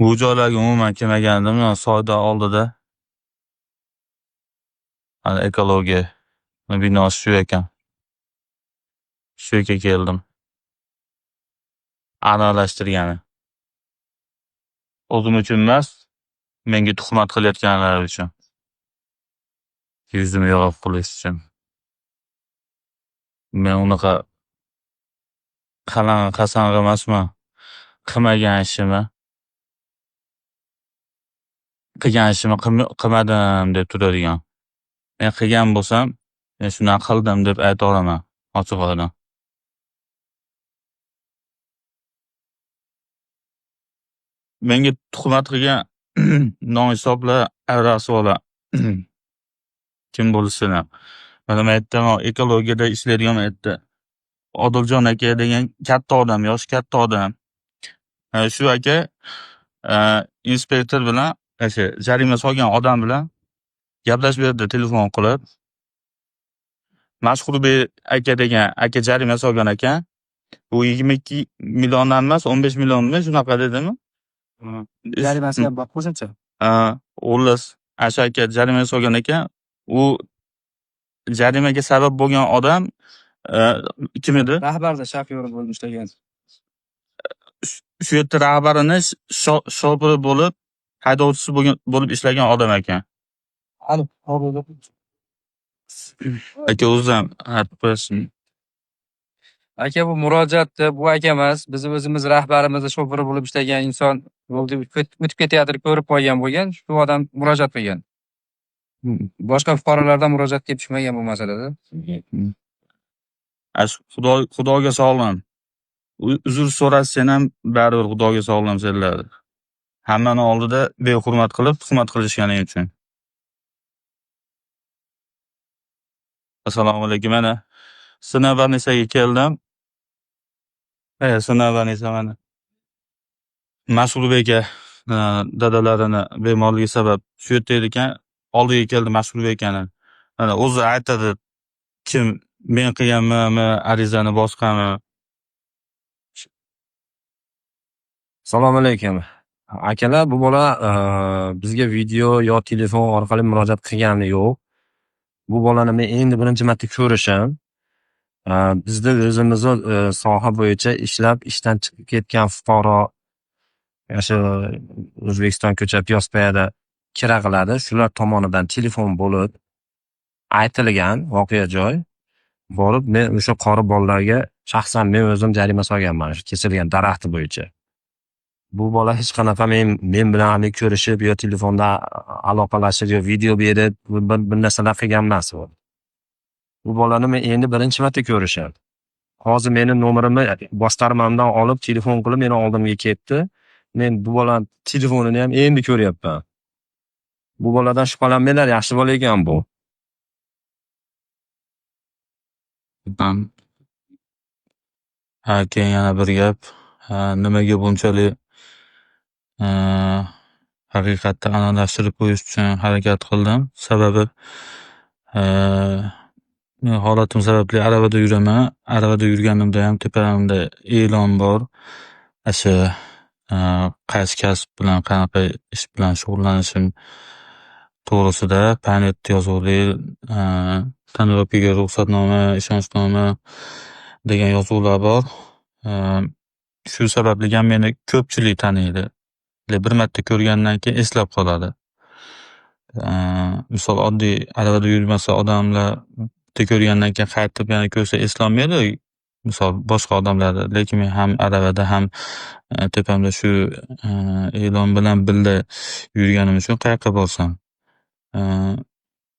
Bu joylarga umuman kelmagandim. Mana soyda oldida. Ana ekologiya binosi shu ekan. Shu yerga keldim. Aniqlashtirgani. O'zim uchun emas, menga tuhmat qilayotganlar uchun. Yuzimni yog'ib qilish uchun. Men unaqa qalang'i qasang'i emasman. Qilmagan ishimni qilgan ishimni qilmadim deb turadigan. Men qilgan bo'lsam, men shunaqa qildim deb ayta olaman ochiq oydin. Menga tuhmat qilgan noinsoflar, rasvolar kim bo'lishini. Mana men aytaman, ekologiyada ishlaydigan yerda Odiljon aka degan katta odam, yoshi katta odam. Shu aka inspektor bilan o'sha jarima solgan odam bilan gaplashib berdi telefon qilib. Mashhurbek aka degan aka jarima solgan ekan. U 22 milliondan emas, 15 millionmi shunaqa dedimi? Jarimasi ham bor qo'shimcha. Ha, xullas, ana aka jarima solgan ekan. U jarimaga sabab bo'lgan odam kim edi? Rahbarda shofyor bo'lib ishlagan. Shu yerda rahbarini shofiri bo'lib, haydovchisi bo'lgan bo'lib ishlagan odam ekan. Hali. Aka, o'zi ham aytib qo'yasiz. Aka, bu murojaatni bu aka emas, bizni o'zimiz rahbarimizni shofiri bo'lib ishlagan inson yo'lda o'tib ketayotib ko'rib qolgan bo'lgan, shu odam murojaat qilgan. Boshqa fuqarolardan murojaat kelib tushmagan bu masalada. Xudo, Xudoga sog'lom. Uzr so'rashsang ham baribir Xudoga sog'lom senlar. Hammani oldida behurmat qilib, tuhmat qilishganing uchun. Assalomu alaykum. Mana Sina больница ga keldim. Sina больница mana. Mashhurbek aka dadalarini bemorligi sabab shu yerda ekan. Oldiga keldi Mashhurbek akani. Mana o'zi aytadi, kim men qilganmanmi, arizani boshqami? Assalomu alaykum. Akalar, bu bola bizga video yo telefon orqali murojaat qilgani yo'q. Bu bolani men endi birinchi marta ko'rishim. Bizda o'zimizni soha bo'yicha ishlab ishdan chiqib ketgan fuqaro o'sha O'zbekiston ko'cha Piyospayada kira qiladi. Shular tomonidan telefon bo'lib aytilgan voqea joy. Borib men o'sha qori bolalarga shaxsan men o'zim jarima solganman shu kesilgan daraxti bo'yicha. Bu bola hech qanaqa men bilan haligi ko'rishib yo telefonda aloqalashib yo video berib bir narsalar qilgan emas u. Bu bolani men endi birinchi marta ko'rishim. Hozir meni nomerimni boshqarmamdan olib telefon qilib meni oldimga ketdi. Men bu bolani telefonini ham endi ko'ryapman. Bu boladan shubhalanmanglar, yaxshi bola ekan bu. Ha, keyin yana bir gap. Nimaga bunchalik haqiqatni aniqlashtirib qo'yish uchun harakat qildim. Sababi men holatim sababli aravada yuraman. Aravada yurganimda ham tepamda e'lon bor. O'sha qaysi kasb bilan, qanaqa ish bilan shug'ullanishim to'g'risida память yozuvli tonirovkaga ruxsatnoma, ishonchnoma degan yozuvlar bor. Shu sababli ham meni ko'pchilik taniydi. Bir marta ko'rgandan keyin eslab qoladi. Misol oddiy aravada yurmasa odamlar bitta ko'rgandan keyin qaytib yana ko'rsa eslolmaydi. Misol boshqa odamlarni. Lekin men ham aravada ham tepamda shu e'lon bilan birga yurganim uchun qayoqqa borsam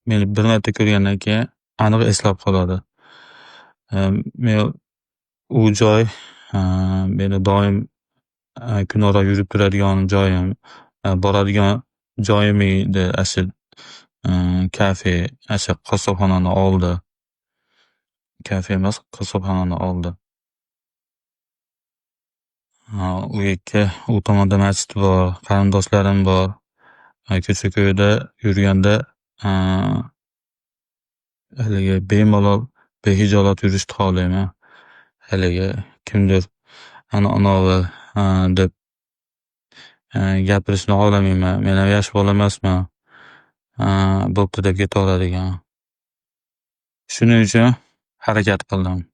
meni bir marta ko'rgandan keyin aniq eslab qoladi. Men u joy meni doim kunora yurib turadigan joyim, boradigan joyim edi asl kafe, asha qassobxonani oldi. Kafe emas, qassobxonani oldi. U yerga u tomonda masjid bor, qarindoshlarim bor. Ko'cha-ko'yda yurganda haligi bemalol, behijolat yurishni xohlayman. Haligi kimdir ana anavi deb Gapirishni xohlamayman. Men ham yosh bola emasman. Bo'pti deb ketaveradigan. Shuning uchun harakat qildim.